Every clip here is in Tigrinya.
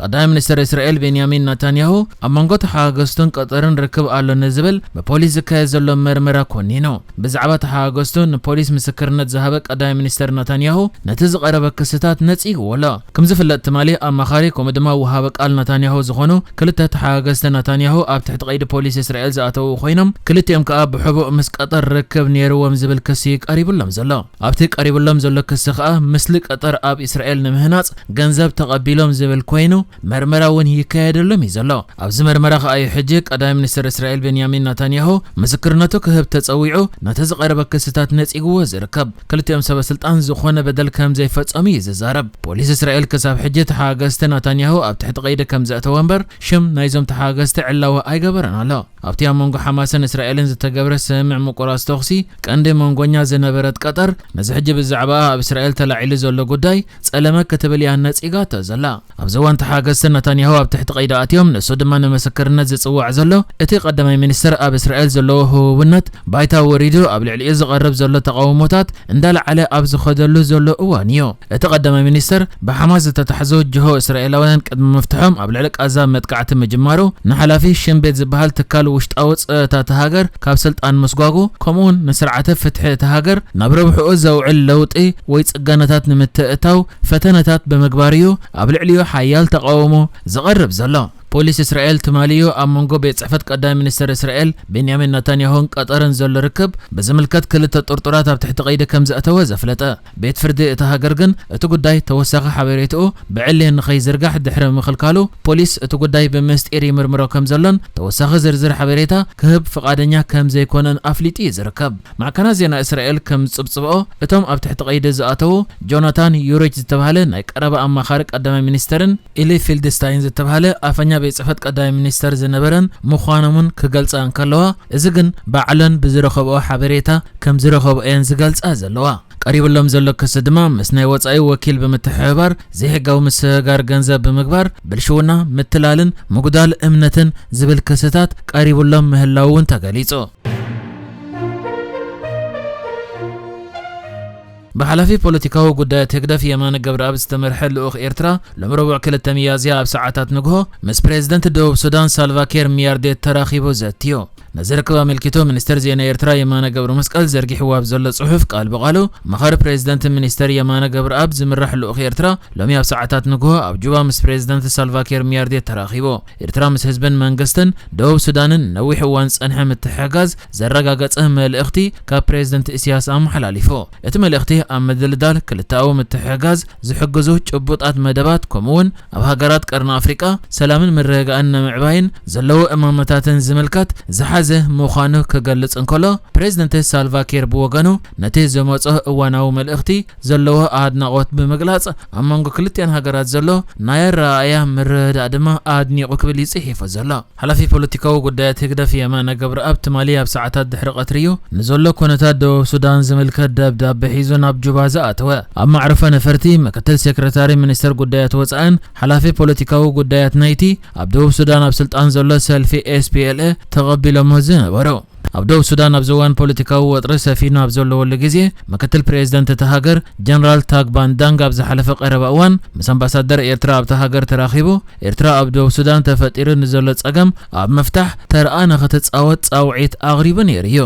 ቀዳማይ ሚኒስተር እስራኤል ቤንያሚን ናታንያሁ ኣብ መንጎ ተሓጋገዝቱን ቀጠርን ርክብ ኣሎ ንዝብል ብፖሊስ ዝካየድ ዘሎ መርመራ ኮኒኑ። ብዛዕባ ተሓጋገዝቱ ንፖሊስ ምስክርነት ዝሃበ ቀዳማይ ሚኒስተር ናታንያሁ ነቲ ዝቐረበ ክስታት ነጺግዎ ኣሎ። ከም ዝፍለጥ ትማሊ ኣማኻሪ ከምኡ ድማ ወሃቢ ቃል ናታንያሁ ዝኾኑ ክልተ ተሓጋገዝቲ ናታንያሁ ኣብ ትሕቲ ቀይዲ ፖሊስ እስራኤል ዝኣተዉ ኮይኖም ክልቲኦም ከኣ ብሕቡእ ምስ ቀጠር ርክብ ነይርዎም ዝብል ክሲ ቀሪቡሎም ዘሎ። ኣብቲ ቀሪቡሎም ዘሎ ክሲ ከኣ ምስሊ ቀጠር ኣብ እስራኤል ንምህናጽ ገንዘብ ተቐቢሎም ዝብል ኮይኑ መርመራ እውን ይካየደሎም እዩ ዘሎ። ኣብዚ መርመራ ከኣ እዩ ሕጂ ቀዳማይ ሚኒስተር እስራኤል ቤንያሚን ናታንያሁ ምስክርነቱ ክህብ ተጸዊዑ ነቲ ዝቐረበ ክስታት ነጺግዎ ዝርከብ። ክልቲኦም ሰበ ስልጣን ዝኾነ በደል ከም ዘይፈጸሙ እዩ ዝዛረብ። ፖሊስ እስራኤል ክሳብ ሕጂ ተሓጋገዝቲ ናታንያሁ ኣብ ትሕቲ ቀይዲ ከም ዘእተወ እምበር ሽም ናይዞም ተሓጋገዝቲ ዕላዊ ኣይገበረን ኣሎ። ኣብቲ ኣብ መንጎ ሓማስን እስራኤልን ዝተገብረ ስምምዕ ምቁራጽ ተኹሲ ቀንዲ መንጎኛ ዝነበረት ቀጠር ነዚ ሕጂ ብዛዕባኣ ኣብ እስራኤል ተላዒሉ ዘሎ ጉዳይ ጸለመ ክትብል እያ ነጺጋቶ ዘላ። ኣብዚ እዋን ተሓገዝቲ ናታንያሁ ኣብ ትሕቲ ቀይዲ ኣትዮም፣ ንሱ ድማ ንምስክርነት ዝጽዋዕ ዘሎ እቲ ቀዳማይ ሚኒስትር ኣብ እስራኤል ዘለዎ ህቡብነት ባይታ ወሪዱ ኣብ ልዕሊኡ ዝቐርብ ዘሎ ተቓውሞታት እንዳለዓለ ኣብ ዝኸደሉ ዘሎ እዋን እዩ። እቲ ቀዳማይ ሚኒስተር ብሓማስ ዝተታሕዙ ጅሆ እስራኤላውያን ቅድሚ ምፍትሖም ኣብ ልዕሊ ቃዛ መጥቃዕቲ ምጅማሩ ንሓላፊ ሽን ቤት ዝበሃል ትካል ውሽጣዊ ጸጥታ እታ ሃገር ካብ ስልጣን ምስጓጉ ከምኡውን ንስርዓተ ፍትሒ እታ ሃገር ናብ ረብሕኡ ዘውዕል ለውጢ ወይ ጽገናታት ንምትእታው ፈተነታት ብምግባር እዩ ኣብ ልዕሊኡ ሓያል ተቓውሞ ዝቐርብ ዘሎ። ፖሊስ እስራኤል ትማሊ እዩ ኣብ መንጎ ቤት ጽሕፈት ቀዳማይ ሚኒስተር እስራኤል ቤንያሚን ናታንያሁን ቀጠርን ዘሎ ርክብ ብዝምልከት ክልተ ጥርጡራት ኣብ ትሕቲ ቀይዲ ከም ዘእተወ ዘፍለጠ። ቤት ፍርዲ እታ ሃገር ግን እቲ ጉዳይ ተወሳኺ ሓበሬትኡ ብዕሊ ንኸይዝርጋሕ ድሕሪ ምኽልካሉ ፖሊስ እቲ ጉዳይ ብምስጢር ይምርምሮ ከም ዘሎን ተወሳኺ ዝርዝር ሓበሬታ ክህብ ፍቓደኛ ከም ዘይኮነን ኣፍሊጡ እዩ ዝርከብ። ማዕከናት ዜና እስራኤል ከም ዝጽብጽብኦ እቶም ኣብ ትሕቲ ቀይዲ ዝኣተዉ ጆናታን ዩሪች ዝተባህለ ናይ ቀረባ ኣማኻሪ ቀዳማይ ሚኒስተርን ኢሊ ፊልድስታይን ዝተባህለ ኣፈኛ ቤት ጽሕፈት ቀዳማይ ሚኒስተር ዝነበረን ምዃኖምን ክገልጻ እንከለዋ፣ እዚ ግን ባዕለን ብዝረኸብኦ ሓበሬታ ከም ዝረኸብኦ እየን ዝገልጻ ዘለዋ። ቀሪብሎም ዘሎ ክሲ ድማ ምስ ናይ ወጻኢ ወኪል ብምትሕብባር ዘይሕጋዊ ምስግጋር ገንዘብ ብምግባር ብልሽውና፣ ምትላልን ምጉዳል እምነትን ዝብል ክስታት ቀሪብሎም ምህላው እውን ተገሊጹ። ብሓላፊ ፖለቲካዊ ጉዳያት ህግደፍ የማነ ገብረኣብ ዝተመርሐ ልኡኽ ኤርትራ ሎም ረቡዕ ክልተ ሚያዝያ ኣብ ሰዓታት ንግሆ ምስ ፕሬዝደንት ደቡብ ሱዳን ሳልቫኪር ሚያርዴት ተራኺቡ ዘትዮ። ነዚ ርክብ ኣመልኪቱ ሚኒስትር ዜና ኤርትራ የማነ ገብረ መስቀል ዘርጊሕዎ ኣብ ዘሎ ጽሑፍ ቃል ብቓሉ መኻሪ ፕሬዝደንት ሚኒስትር የማነ ገብረኣብ ዝምራሕ ልኡኽ ኤርትራ ሎሚ ኣብ ሰዓታት ንግሆ ኣብ ጁባ ምስ ፕሬዝደንት ሳልቫኪር ሚያርዴት ተራኺቡ። ኤርትራ ምስ ህዝብን መንግስትን ደቡብ ሱዳንን ነዊሕ እዋን ዝጸንሐ ምትሕግጋዝ ዘረጋገጸ መልእኽቲ ካብ ፕሬዝደንት ኢሳያስ ኣመሓላሊፉ። እቲ መልእኽቲ ኣብ ምድልዳል ክልተኣዊ ምትሕግጋዝ ዝሕግዙ ጭቡጣት መደባት ከምኡውን ኣብ ሃገራት ቀርኒ ኣፍሪቃ ሰላምን ምርግጋእን ንምዕባይን ዘለዉ እማመታትን ዝምልከት ዝሓዘ ምዃኑ ክገልጽ እንከሎ ፕሬዝደንት ሳልቫኪር ብወገኑ ነቲ ዝመጾ እዋናዊ መልእኽቲ ዘለዎ ኣድናቖት ብምግላጽ ኣብ መንጎ ክልቲኣን ሃገራት ዘሎ ናይ ኣረኣእያ ምርድዳእ ድማ ኣድኒቑ ክብል እዩ ጽሒፉ ዘሎ። ሓላፊ ፖለቲካዊ ጉዳያት ህግደፍ የማነ ገብረኣብ ትማሊ ኣብ ሰዓታት ድሕሪ ቀትሪ እዩ ንዘሎ ኩነታት ደቡብ ሱዳን ዝምልከት ደብዳቤ ሒዙ ናብ ጁባ ዝኣተወ። ኣብ መዕርፎ ነፈርቲ ምክትል ሴክረታሪ ሚኒስተር ጉዳያት ወጻእን ሓላፊ ፖለቲካዊ ጉዳያት ናይቲ ኣብ ደቡብ ሱዳን ኣብ ስልጣን ዘሎ ሰልፊ ኤስፒኤልኤ ተቐቢሎሞ ዝነበሩ። ኣብ ደቡብ ሱዳን ኣብዚ እዋን ፖለቲካዊ ወጥሪ ሰፊኑ ኣብ ዘለወሉ ግዜ ምክትል ፕሬዝደንት እታ ሃገር ጀነራል ታግባን ዳንግ ኣብ ዝሓለፈ ቀረባ እዋን ምስ ኣምባሳደር ኤርትራ ኣብታ ሃገር ተራኺቡ ኤርትራ ኣብ ደቡብ ሱዳን ተፈጢሩ ንዘሎ ጸገም ኣብ ምፍታሕ ተርኣ ንኽትጻወት ጻውዒት ኣቕሪቡ ነይሩ እዩ።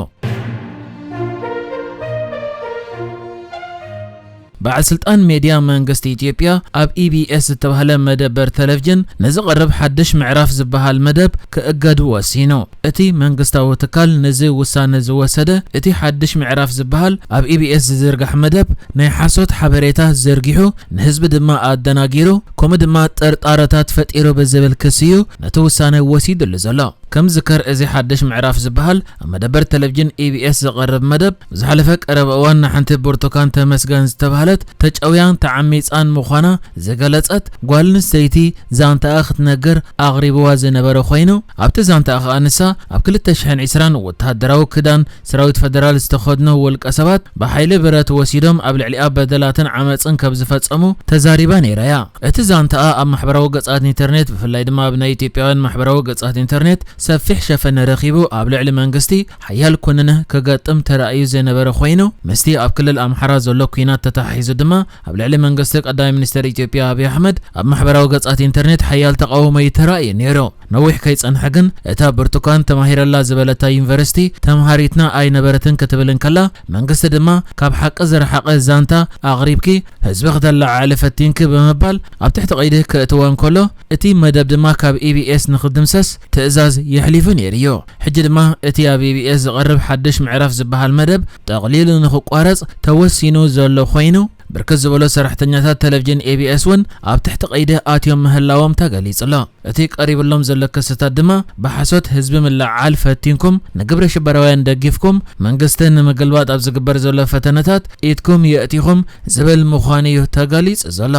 በዓል ስልጣን ሜድያ መንግስቲ ኢትዮጵያ ኣብ ኢቢኤስ ዝተባህለ መደበር ቴሌቪዥን ንዝቐርብ ሓድሽ ምዕራፍ ዝበሃል መደብ ክእገድ ወሲኑ። እቲ መንግስታዊ ትካል ነዚ ውሳነ ዝወሰደ እቲ ሓድሽ ምዕራፍ ዝበሃል ኣብ ኢቢኤስ ዝዝርጋሕ መደብ ናይ ሓሶት ሓበሬታ ዘርጊሑ ንህዝቢ ድማ ኣደናጊሩ ከምኡ ድማ ጥርጣረታት ፈጢሩ ብዝብል ክሲ እዩ ነቲ ውሳነ ወሲድሉ ዘሎ። ከም ዝከር እዚ ሓድሽ ምዕራፍ ዝበሃል ኣብ መደበር ቴሌቪዥን ኢቢኤስ ዝቐርብ መደብ ዝሓለፈ ቀረብ እዋን ንሓንቲ ብርቱካን ተመስገን ዝተባህለት ተጨውያን ተዓሚፃን ምዃና ዝገለጸት ጓል ኣንስተይቲ ዛንታኣ ክትነግር ኣቕሪብዋ ዝነበረ ኮይኑ ኣብቲ ዛንታኣ ከኣ ንሳ ኣብ ክልተ ሽሕን ዕስራን ወተሃደራዊ ክዳን ሰራዊት ፈደራል ዝተኸድኑ ውልቀ ሰባት ብሓይሊ ብረት ወሲዶም ኣብ ልዕሊኣ በደላትን ዓመፅን ከም ዝፈፀሙ ተዛሪባ ነይራ እያ። እቲ ዛንታኣ ኣብ ማሕበራዊ ገፃት ኢንተርኔት ብፍላይ ድማ ኣብ ናይ ኢትዮጵያውያን ማሕበራዊ ገፃት ኢንተርኔት ሰፊሕ ሸፈነ ረኺቡ ኣብ ልዕሊ መንግስቲ ሓያል ኩነነ ክገጥም ተራእዩ ዝነበረ ኮይኑ፣ ምስቲ ኣብ ክልል ኣምሓራ ዘሎ ኲናት ተተሓሒዙ ድማ ኣብ ልዕሊ መንግስቲ ቀዳማይ ሚኒስተር ኢትዮጵያ ኣብይ ኣሕመድ ኣብ ማሕበራዊ ገጻት ኢንተርኔት ሓያል ተቓውሞ እዩ ተራእዩ ነይሩ። ነዊሕ ከይጸንሐ ግን እታ ብርቱካን ተማሂረላ ዝበለታ ዩኒቨርሲቲ ተምሃሪትና ኣይነበረትን ክትብል እንከላ፣ መንግስቲ ድማ ካብ ሓቂ ዝረሓቐ ዛንታ ኣቕሪብኪ ህዝቢ ክተለዓዕሊ ፈቲንኪ ብምባል ኣብ ትሕቲ ቀይዲ ክእትዋ እንከሎ፣ እቲ መደብ ድማ ካብ ኢቢኤስ ንክድምሰስ ትእዛዝ የሕሊፉ ነይሩ እዩ። ሕጂ ድማ እቲ ኣብ ኢቢኤስ ዝቐርብ ሓድሽ ምዕራፍ ዝበሃል መደብ ጠቕሊሉ ንክቋረጽ ተወሲኑ ዘሎ ኮይኑ፣ ብርክት ዝበሉ ሰራሕተኛታት ቴሌቪዥን ኢቢኤስ እውን ኣብ ትሕቲ ቀይዲ ኣትዮም ምህላዎም ተገሊጹ ኣሎ። እቲ ቀሪብሎም ዘሎ ክስታት ድማ ብሓሶት ህዝቢ ምልዕዓል ፈቲንኩም፣ ንግብረ ሽበራውያን ደጊፍኩም፣ መንግስቲ ንምግልባጥ ኣብ ዝግበር ዘሎ ፈተነታት ኢድኩም የእቲኹም ዝብል ምዃኑ እዩ ተገሊጹ ዘሎ።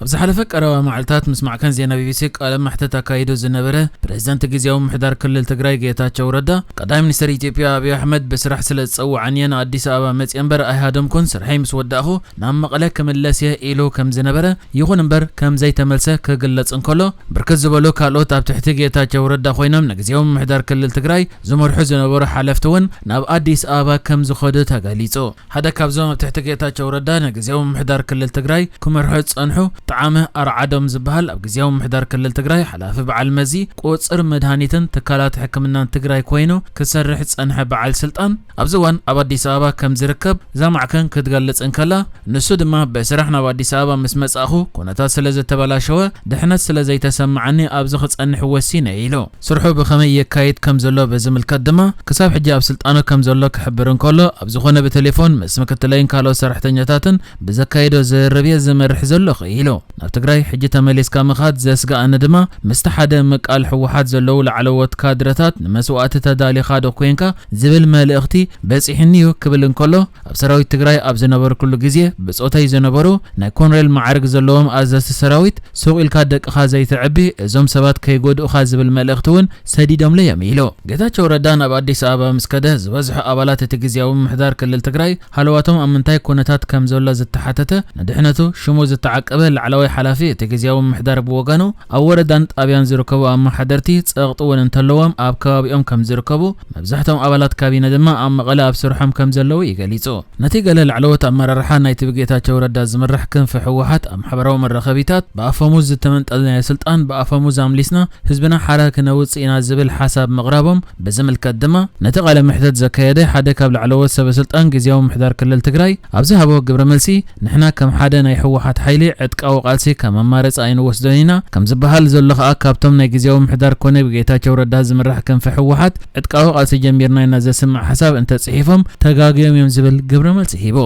ኣብ ዝሓለፈ ቀረባ መዓልታት ምስ ማዕከን ዜና ቢቢሲ ቃለ መሕትት ኣካይዱ ዝነበረ ፕሬዝዳንት ግዝያዊ ምምሕዳር ክልል ትግራይ ጌታቸው ረዳ፣ ቀዳማይ ሚኒስትር ኢትዮጵያ ኣብይ ኣሕመድ ብስራሕ ስለ ዝጸውዓኒ እየ ንኣዲስ ኣበባ መጽየ እምበር ኣይሃደምኩን፣ ስርሐይ ምስ ወዳእኹ ናብ መቐለ ክምለስ እየ ኢሉ ከም ዝነበረ፣ ይኹን እምበር ከም ዘይተመልሰ ክግለጽ እንከሎ፣ ብርክት ዝበሉ ካልኦት ኣብ ትሕቲ ጌታቸው ረዳ ኮይኖም ንግዝያዊ ምምሕዳር ክልል ትግራይ ዝመርሑ ዝነበሩ ሓለፍቲ እውን ናብ ኣዲስ ኣበባ ከም ዝኸዱ ተገሊጹ። ሓደ ካብዞም ኣብ ትሕቲ ጌታቸው ረዳ ንግዝያዊ ምምሕዳር ክልል ትግራይ ክመርሑ ዝጸንሑ ጠዓመ ኣርዓዶም ዝበሃል ኣብ ግዝያዊ ምምሕዳር ክልል ትግራይ ሓላፊ በዓል መዚ ቁጽር መድሃኒትን ትካላት ሕክምናን ትግራይ ኮይኑ ክሰርሕ ዝጸንሐ በዓል ስልጣን ኣብዚ እዋን ኣብ ኣዲስ ኣበባ ከም ዝርከብ እዛ ማዕከን ክትገልጽ እንከላ፣ ንሱ ድማ ብስራሕ ናብ ኣዲስ ኣበባ ምስ መጻእኹ ኩነታት ስለ ዝተበላሸወ ድሕነት ስለ ዘይተሰማዓኒ ኣብዚ ክጸንሕ ወሲነ ኢሉ። ስርሑ ብኸመይ የካይድ ከም ዘሎ ብዝምልከት ድማ ክሳብ ሕጂ ኣብ ስልጣኑ ከም ዘሎ ክሕብር እንከሎ፣ ኣብ ዝኾነ ብቴሌፎን ምስ ምክትለይን ካልኦት ሰራሕተኛታትን ብዘካየዶ ዝርርብ እየ ዝመርሕ ዘለኹ ኢሉ። ናብ ትግራይ ሕጂ ተመሊስካ ምኻድ ዘስግኣኒ ድማ ምስቲ ሓደ ምቃል ህወሓት ዘለዉ ላዕለዎት ካድረታት ንመስዋእቲ ተዳሊኻ ዶ ኮንካ ዝብል መልእኽቲ በፂሑኒ እዩ ክብል እንከሎ፣ ኣብ ሰራዊት ትግራይ ኣብ ዝነበርኩሉ ግዜ ብፆተይ ዝነበሩ ናይ ኮንሬል ማዕርግ ዘለዎም ኣዘዝቲ ሰራዊት ሱቕ ኢልካ ደቅኻ ዘይተዕቢ፣ እዞም ሰባት ከይጎድኡኻ ዝብል መልእኽቲ እውን ሰዲዶምለይ እዮም ኢሉ። ጌታቸው ረዳ ናብ ኣዲስ ኣበባ ምስ ከደ ዝበዝሑ ኣባላት እቲ ግዝያዊ ምምሕዳር ክልል ትግራይ ሃለዋቶም ኣብ ምንታይ ኩነታት ከም ዘሎ ዝተሓተተ፣ ንድሕነቱ ሽሙ ዝተዓቀበ ላዕለዋይ ሓላፊ እቲ ግዝያዊ ምምሕዳር ብወገኑ፣ ኣብ ወረዳን ጣብያን ዝርከቡ ኣመሓደርቲ ጸቕጢ እውን እንተለዎም ኣብ ከባቢኦም ከም ዝርከቡ፣ መብዛሕትኦም ኣባላት ካቢነ ድማ ኣብ መቐለ ኣብ ስርሖም ከም ዘለዉ እዩ ገሊጹ። ነቲ ገለ ላዕለዎት ኣመራርሓ ናይቲ ብጌታቸው ረዳ ዝምራሕ ክንፊ ህወሓት ኣብ ማሕበራዊ መራኸቢታት ብኣፈሙዝ ዝተመንጠልናዮ ስልጣን ብኣፈሙዝ ኣምሊስና ህዝብና ሓራ ክነውጽእ ኢና ዝብል ሓሳብ ምቕራቦም ብዝምልከት ድማ፣ ነቲ ቃለ መሕተት ዘካየደ ሓደ ካብ ላዕለዎት ሰበ ስልጣን ግዝያዊ ምምሕዳር ክልል ትግራይ ኣብ ዝሃቦ ግብረ መልሲ፣ ንሕና ከም ሓደ ናይ ህወሓት ሓይሊ ዕጥቃዊ ቃልሲ ከም ኣማራጺ ኣይንወስዶን ኢና፣ ከም ዝበሃል ዘሎ ከኣ ካብቶም ናይ ግዝያዊ ምምሕዳር ኮነ ብጌታቸው ረዳ ዝምራሕ ክንፊ ህወሓት ዕጥቃዊ ቃልሲ ጀሚርና ኢና ዘስምዕ ሓሳብ እንተጽሒፎም ተጋግዮም እዮም ዝብል ግብረ መልሲ ሂቡ።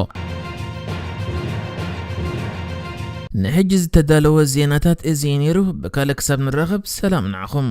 ንሕጂ ዝተዳለወ ዜናታት እዚ እዩ ነይሩ። ብካልእ ክሳብ ንራኸብ ሰላም ንዓኹም።